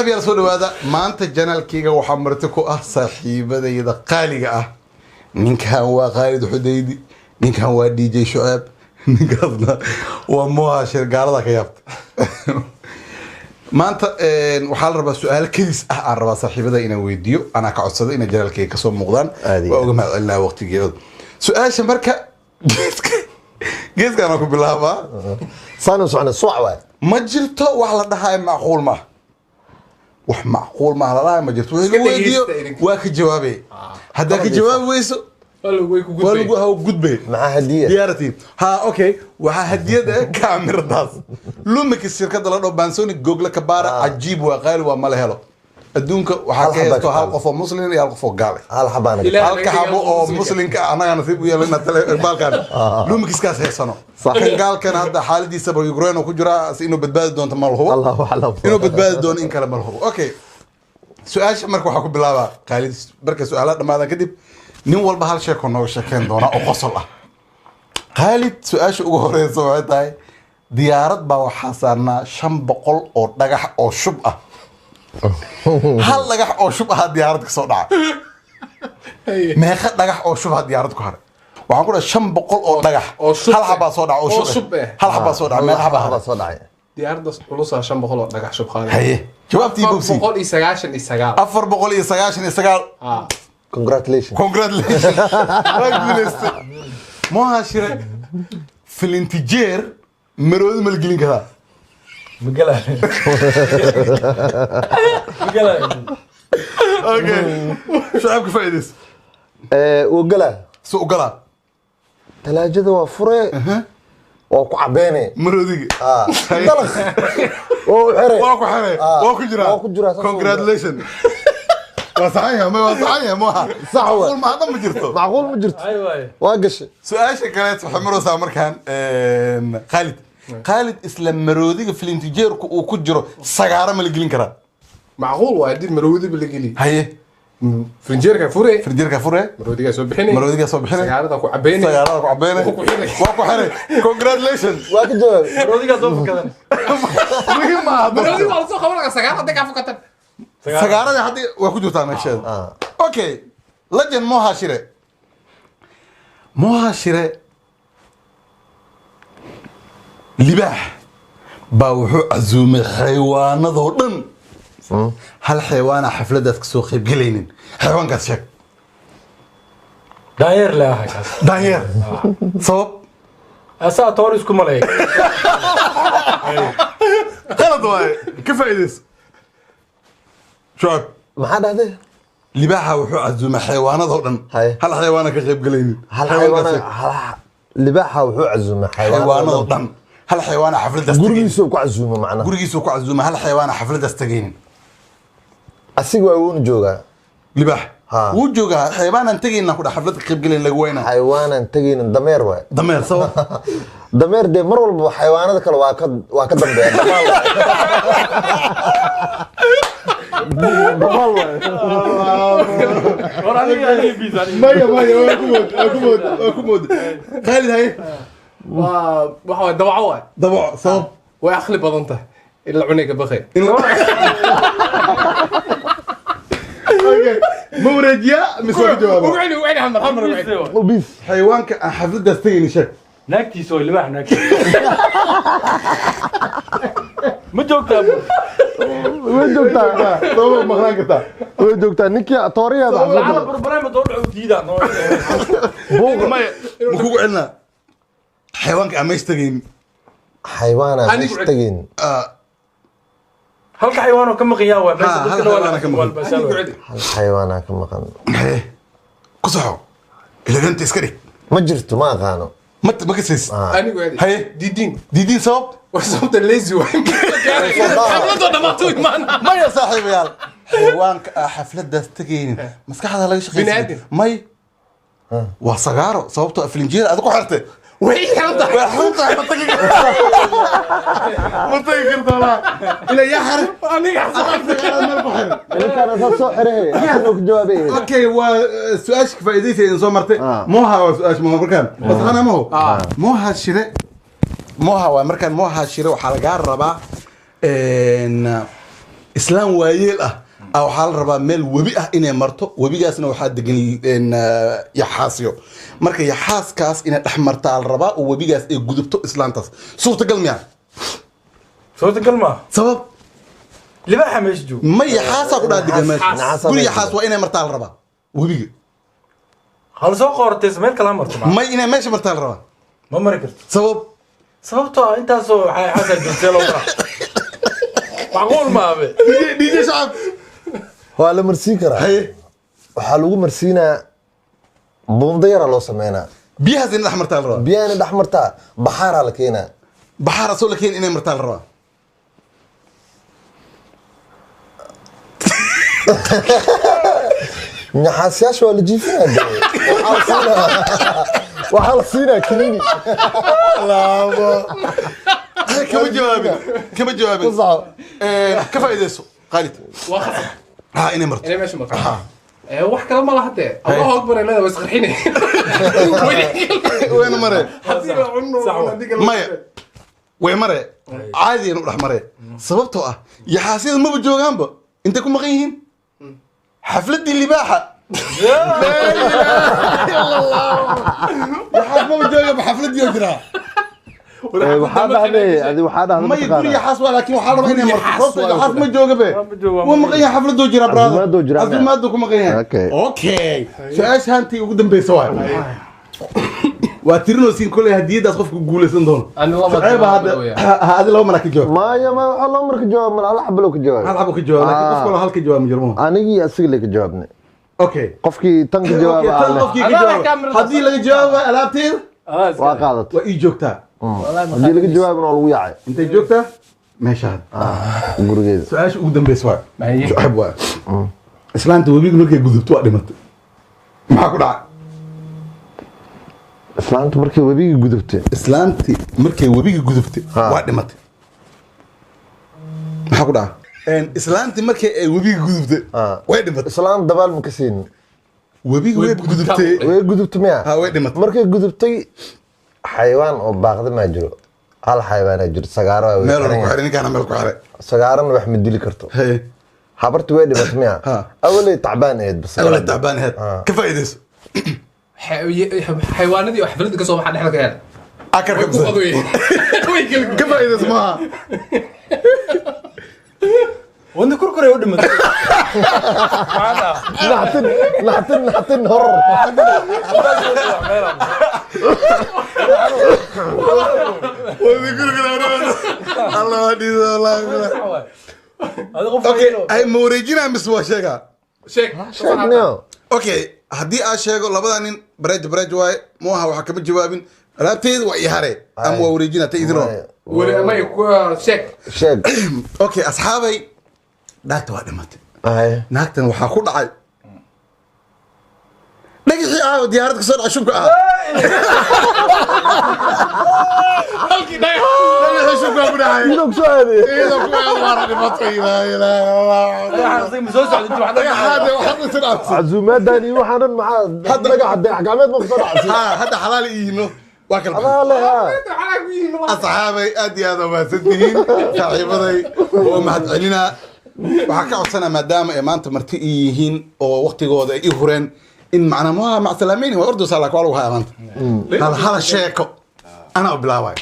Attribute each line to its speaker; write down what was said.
Speaker 1: Saaxiib yaal, soo dhawaada. Maanta channelkayga waxaa marti ku ah saaxiibadayda qaaliga ah. Ninkan waa Khaalid Xudaydi, ninkan waa DJ Shuceeb, ninkaasna waa Moha Gaalada ka yaabta. Maanta waxaa la rabaa su-aalo kedis ah aan rabaa saaxiibada inaan weydiiyo. Anaa ka codsaday inay channelkayga kasoo muuqdaan.
Speaker 2: Aad iyo
Speaker 1: waa uga mahad celinaa waqtigeeda. Su-aasha marka geeska geeskaanaa ku bilaabaa.
Speaker 2: Saan u socona suwac waay.
Speaker 1: Ma jirto wax la dhahayo macquul maaha. Wax macquul maaha la dhahayo ma jirto. Wixii lagu weydiiyo
Speaker 3: Dhegeysta idinka.
Speaker 1: waa ka jawaabay. Haddaa ka jawaabi weyso, waa lagu haw gudbay.
Speaker 2: Maxaa hadiya?
Speaker 1: Diyaarati ha. Okay, waxaa hadiyad eh kaamiradaas Lumix, shirkadda la dhaho Panasonic Google kabaara. Cajiib, waa qaali, waa mala helo adduunka. Waxaa
Speaker 2: Hal
Speaker 1: ka
Speaker 2: xabaa
Speaker 1: haysto
Speaker 2: ka
Speaker 1: hal
Speaker 2: taalo.
Speaker 1: qof oo muslim iyo hal qof oo gaal ah.
Speaker 2: Hal xabaana.
Speaker 3: Ilaah.
Speaker 1: Halka xabo oo muslimka ah, annagaa nasiib u yeelay inaan baalkan Lumixkaas haysano.
Speaker 2: Sax.
Speaker 1: Kan gaalkan hadda xaaladiisaba Ukraine oo ku jiraa, si inuu badbaadi doonto ma la hubo.
Speaker 2: Allahu aclam.
Speaker 1: Inuu badbaadi doono in kale ma la hubo. Okay, su-aasha marka waxaa ku bilaabaa Khaalid. Marka su-aalaha dhammaadaan kadib, nin walba hal sheeko nooga sheekeyn doona oo qosol ah. Khaalid, su-aasha ugu horeysa waxay tahay: diyaarad baa waxaa saarnaa 500 oo dhagax oo shub ah. Hal dhagax oo shub ahaa diyaarad kasoo dhaca. Meeqa dhagax oo shub ah diyaarad ku haray? Waxaan ku dhahay 500 oo dhagax
Speaker 3: Oo shub
Speaker 1: hal xabaa soo dhaca oo
Speaker 3: oo
Speaker 1: shub
Speaker 3: shub
Speaker 1: ah.
Speaker 3: eh.
Speaker 1: Hal xabaa soo dhaca, meeqa xabaa
Speaker 2: xabaa
Speaker 1: haray?
Speaker 2: Soo dhacay.
Speaker 3: Diyaaraddaas culusaa 500 oo dhagax shub qaaday.
Speaker 1: Haye, jawaabtii bogsi.
Speaker 3: 499.
Speaker 1: 499.
Speaker 3: Ah.
Speaker 2: Congratulations.
Speaker 1: Congratulations, waa guuleystay Moha Shire. Filintijeer maroodi ma la gelin karaa?
Speaker 4: Magala. Magala.
Speaker 1: Okay, shacabka faa'iidaysa.
Speaker 2: Wuu galaa.
Speaker 1: Si u galaa?
Speaker 2: Talaajada waa fure, waa ku cabeene.
Speaker 1: Maroodiga.
Speaker 2: Ah, dalaq waa u xire.
Speaker 1: Waa ku xiray.
Speaker 2: Ah,
Speaker 1: waa ku jiraa.
Speaker 2: Waa ku jiraa, saas.
Speaker 1: Congratulation, waa saxan yahay. Waa saxan yahay Moha.
Speaker 2: Sax waay.
Speaker 1: Macquul ma hadda ma jirto.
Speaker 2: Macquul ma jirto.
Speaker 4: Ay waay.
Speaker 2: Waa gashay.
Speaker 1: Su-aasha kaleet waxay maraysaa markaan Khaalid. Khaalid, isla maroodiga filintijeerku uu ku jiro sagaaro ma la gelin karaa?
Speaker 3: Macquul waa haddii maroodiba la geliy.
Speaker 1: Haye.
Speaker 3: Frinjeerka fure.
Speaker 1: Filintijeerka fure.
Speaker 3: Maroodigaa soo bixinay.
Speaker 1: Maroodigaa soo bixinay.
Speaker 3: Sagaarada ku cabeynay.
Speaker 1: Sagaarada ku cabeynay.
Speaker 3: Waa ku xiray.
Speaker 1: Waa ku xiray. Congratulations.
Speaker 2: Waa ka jawaabay.
Speaker 4: Maroodigaa soo fakadan.
Speaker 1: Muhiim ma aha.
Speaker 3: Maroodi waa lasoo qabanaya, sagaar hadday kaa fukatan.
Speaker 1: Sagaarada haddii waa ku jirtaa meesheeda. Okay, legend Moha Shire. Moha Shire, libaax baa wuxuu casuumay xayawaanadoo dhan. Hal xayawaana xafladaas kasoo qaybgelaynin. Xayawaankaas sheeg.
Speaker 4: Daanyeer le ah kaas.
Speaker 1: Daanyeer, sabab?
Speaker 4: Asaa toor isku malay.
Speaker 1: Qalad waaye. Ka faa'iidayso, Shucab.
Speaker 2: Maxaa dhahday?
Speaker 1: Libaaxa wuxuu casuumay xayawaanadoo dhan.
Speaker 2: Haye.
Speaker 1: Hal xayawaana ka qaybgelaynin.
Speaker 2: Hal
Speaker 1: Xayawaankaas
Speaker 2: xayawaana
Speaker 1: sheeg.
Speaker 2: hal libaaxa wuxuu casuumay
Speaker 1: xayawaanadoo dhan, hal xayawaana xafladaas tegaynin.
Speaker 2: Gurigiisuu ku casuumay macnaha.
Speaker 1: Gurigiisuu ku casuumay, hal xayawaana xafladaas tegaynin.
Speaker 2: Asiga waa wuuna joogaa.
Speaker 1: Libaax.
Speaker 2: Ha.
Speaker 1: Wuu joogaa. Xayawaanaan tegayna ku dha xaflad ka qaybgelayn lagu waynaa.
Speaker 2: Xayawaanaan tegaynin, dameer waay.
Speaker 1: Dameer, sabab?
Speaker 2: Dameer dee mar walba xayawaanada kale waa ka dambeeya. Damaal waay, damaal waay.
Speaker 4: War aniga biis aniga.
Speaker 1: Maya, maya, waa ku mood, waa ku mood, waa ku mood. Khaalid, haye.
Speaker 3: Waa waxa waay dawaco waay.
Speaker 1: Daboc, sabab?
Speaker 3: Way aqli badan tahay, in la cunay ka baqay.
Speaker 1: Okay, ma wareejiyaa mise waa ka jawaaba?
Speaker 3: Ugu celi, ugu celi, hal mar, hal mar ugu celi.
Speaker 2: Obis.
Speaker 1: Xayawaanka aan xafladaas tegaynin sheeg.
Speaker 4: Naagtiisa oo libaax naagtiisa. Ma joogtaa bu?
Speaker 2: Way joogtaa.
Speaker 1: Sabab maqnaan kartaa.
Speaker 2: Way joogtaa ninkii tooriyaada.
Speaker 4: Lacala
Speaker 2: Xafladda.
Speaker 4: Barbarayma doo dhaco diidaan.
Speaker 2: Buuqa.
Speaker 1: Maya, ma kugu celinaa? Xayawaanka aan meesha tegaynin.
Speaker 2: Xayawaanaan
Speaker 3: Anigu
Speaker 2: meesha tegaynin.
Speaker 1: Ah.
Speaker 4: Halka xayawaan oo ka maqan yaa waay.
Speaker 1: Ha, hal xayawaan ka maqan.
Speaker 3: Anigu celi.
Speaker 2: Hal xayawaanaa ka maqan.
Speaker 1: Haye, ku soxo eleganta iska dhig.
Speaker 2: Ma jirto, ma aqaano.
Speaker 1: Ma kasaysid?
Speaker 3: Anigu celi.
Speaker 1: Haye.
Speaker 3: Diidiin.
Speaker 1: Diidiin, sabab?
Speaker 3: Waa sababta lazy waay, xafladoo dhamaato imaana.
Speaker 1: Maya, saaxiibayaal, xayawaanka aan xafladaas tegaynin maskaxda laga shaqeysiyo.
Speaker 3: Bini'aadam.
Speaker 1: May, waa sagaaro, sababtoo filinjeer aad ku xirtay.
Speaker 3: Way xiran tahay.
Speaker 1: Way xiran tahay, ma tagi kartaa, ma tagi kartaa laa ilaa yaa xaray.
Speaker 3: Aniga.
Speaker 1: Meel ku xiran.
Speaker 2: Ninkaan asaa soo xiray, asagoo ku jawaabay.
Speaker 1: Okay, waa su-aasha ka faa'iidaysa idin soo martay. Moha, waa su-aasha Moha markaan masaxana maho. Moha Shire, Moha waa markaan. Moha Shire, waxaa lagaa rabaa Islaam waayeel ah waxaa la rabaa meel webi ah inay marto. Webigaasna waxaa degan yaxaasyo. Marka yaxaaskaas inay dhex martaa la rabaa oo webigaas ay gudubto islaantaas. Suurtagal miyaa?
Speaker 4: Suurtagal ma.
Speaker 1: Sabab?
Speaker 4: Libaaxa meesha joogo.
Speaker 1: Ma yaxaasaa ku dhex degan meesha.
Speaker 2: Naxaasaa
Speaker 1: guri
Speaker 2: meesha.
Speaker 1: Yaxaas waa inay martaa la rabaa webiga.
Speaker 4: Hala soo qoortayso, meel kale ha marto maa.
Speaker 1: May, inay meesha martaa la rabaa.
Speaker 4: Ma mari karto.
Speaker 1: Sabab?
Speaker 4: Sababtoo ah intaasoo xaasaa joogtee loo maraa, macquul ma abe.
Speaker 1: DJ Shacab.
Speaker 2: Waa la marsiin karaa.
Speaker 1: Haye.
Speaker 2: Waxaa lagu marsiinaa buundo yaraa loo sameynaa.
Speaker 1: Biyahaas inay dhex martaa la rabaa.
Speaker 2: Biyaha inay dhex martaa, baxaaraa la keenaa.
Speaker 1: Baxaar asoo la keeni inay martaa la rabaa.
Speaker 2: Naxaasyaasha waa la jiifinaa dee. Waxaa la siinaa kiniini.
Speaker 1: Kama jawaabin, kama jawaabin.
Speaker 2: Ku soco.
Speaker 1: Ka faa'iidayso, Khaalid.
Speaker 3: Waa khasab.
Speaker 1: Ha, inay marto.
Speaker 3: Inay meesha marto. Wax kale ma laha dee. Allahu akbar ay leedahay, waa isqarxinay.
Speaker 1: Wayna maree.
Speaker 3: Haddii la cuno
Speaker 4: Sax wa.
Speaker 3: haddii kale-
Speaker 1: Maya, way maree, caadiyan u dhex maree, sababtoo ah yaxaasyada maba joogaanba, intay ku maqan yihiin xafladdii libaaxa. Laa ilaaha illa Allah. Yaxaas maba joogaanba, xafladdii oo jiraa.
Speaker 2: Waxaa dhahday adi, waxaa dhahday.
Speaker 1: Maya, guri yaxaas waa, laakiin waxaa la rabaa inay marto.
Speaker 3: Yaxaas
Speaker 1: sababtoo
Speaker 3: waa.
Speaker 1: Yaxaas ma jooga be.
Speaker 4: Ma joogo, waa
Speaker 1: wuu maqan yahay, xafladoo jira, brother.
Speaker 2: Casuumaaduu jiraa.
Speaker 1: Casuumaaduu ku maqan yahay.
Speaker 2: Okay.
Speaker 1: Okay, su-aasha hantii ugu dambeysa waay, waa tirinosiin koley hadiyadaas qofku guuleysan doono.
Speaker 3: Ani laba
Speaker 1: Shucayba
Speaker 3: jawaab
Speaker 1: hadda
Speaker 3: weeyaan.
Speaker 1: Ha, adi laba malaa ka jawaab.
Speaker 2: Maya, ma waxaa loo marka jawaab mal, hal xabalo ka jawaab.
Speaker 1: Hal xabo ka jawaab, laakiin qof
Speaker 2: Ah.
Speaker 1: kaloo hal ka jawaab ma jiro.
Speaker 2: Anigii asiga le ka jawaabnay.
Speaker 1: Okay.
Speaker 2: Qofkii tan ka jawaaba
Speaker 1: Okay, tan
Speaker 2: aan leh.
Speaker 1: qofkii ka
Speaker 3: Adaa
Speaker 1: jawaaba
Speaker 3: kaamirada.
Speaker 1: Haddii laga jawaabo alaabteeda
Speaker 2: Waa qaadatay.
Speaker 1: waa ii joogtaa.
Speaker 2: Haddii laga jawaabana waa lagu yaacay.
Speaker 1: Intay joogtaa meeshaad?
Speaker 2: Gurigeeda.
Speaker 1: Su-aasha ugu dambeysa waay.
Speaker 3: Maye.
Speaker 1: Shucayb waay. Islaanta webiga markay gudubto waa dhimatay, maxaa ku dhacay?
Speaker 2: Islaanta markay webigii gudubtay.
Speaker 1: Islaanti markay webiga gudubtay
Speaker 2: Ha.
Speaker 1: waa dhimatay, maxaa ku dhacay? Islaanti markay ay webiga gudubtay
Speaker 2: Ha.
Speaker 1: way dhimatay.
Speaker 2: Islaan dabaal ma ka siinin.
Speaker 1: Webiga way
Speaker 3: Way
Speaker 1: gudubtay.
Speaker 2: Way gudubtay miya?
Speaker 1: Ha, way dhimatay.
Speaker 2: Markay gudubtay, xayawaan oo baaqda maa jiro, hal xayawaanaa jiro, sagaaro waa way
Speaker 1: Meel
Speaker 2: xiran
Speaker 1: ku
Speaker 2: yahay.
Speaker 1: xiray ninkaana, meel ku xiray.
Speaker 2: Sagaarana wax ma dili karto.
Speaker 1: Haye.
Speaker 2: Habarti way dhimatay miya?
Speaker 1: Ha.
Speaker 2: Awalay tacbaan ahayd bas.
Speaker 1: Awalay tacbaan ahayd.
Speaker 2: Ha.
Speaker 1: Ka faa'iidayso.
Speaker 3: Xayawaanadii oo xafladda ka soo baxa dhexda ka hela.
Speaker 1: Akarka.
Speaker 3: Way ku qadoyeen. Way kala
Speaker 1: Ka faa'iidayso maaha.
Speaker 4: Wanda kurkuray u dhimatay. Maxaa?
Speaker 2: Naxtin, naxtin, naxtin, horror.
Speaker 1: Allah waa dhiido, wallahi billah.
Speaker 4: Adi qof
Speaker 1: Okay, ay ma wareejinaa mise waa sheegaa?
Speaker 3: Sheeg.
Speaker 2: Sheegniyo.
Speaker 1: Okay, haddii aad sheego labada nin bareej bareej waaye muaha, waxaa kama jawaabin, alaabteeda waa ii hare ama waa wareejinaa ta idin roon.
Speaker 3: Weli may ku sheeg.
Speaker 2: Sheeg.
Speaker 1: Okay, asxaabay, naagta waa dhimatay.
Speaker 2: Ay.
Speaker 1: Naagtan waxaa ku dhacay dhagixii ah oo diyaarad kasoo dhacay, shubka ah.
Speaker 3: Halkii dhagax.
Speaker 1: Dhagixii shubkaa ku dhacay.
Speaker 2: Inuu soo aaday.
Speaker 1: Iyadoo ku aad waana dhimatay. Laa ilaaha illallah.
Speaker 4: Dhagaxa ma soo socdo intii wax
Speaker 1: Dhagaxaade waxaad u tidhaafsan.
Speaker 2: Casuumaadaan iyo waxaan dhan maxaa dhagaxa dayax gacmeed ma kusoo dhacsi?
Speaker 1: Ha, hadda xalaal iino waa kala baxay.
Speaker 2: Adaa leh ha.
Speaker 3: Waxaa ku yihiin
Speaker 1: Asxaabay, aad iyo aad u mahadsantihiin, saaxiibaday oo mahad celinaa. Waxaa ka codsanaa maadaama ay maanta marti ii yihiin oo waqtigooda ay ii hureen in macnaa ma macsalaameyn waa ordaysaa, laakiin waa lagu hayaa maanta hal hala sheeko anaa u bilaabayo.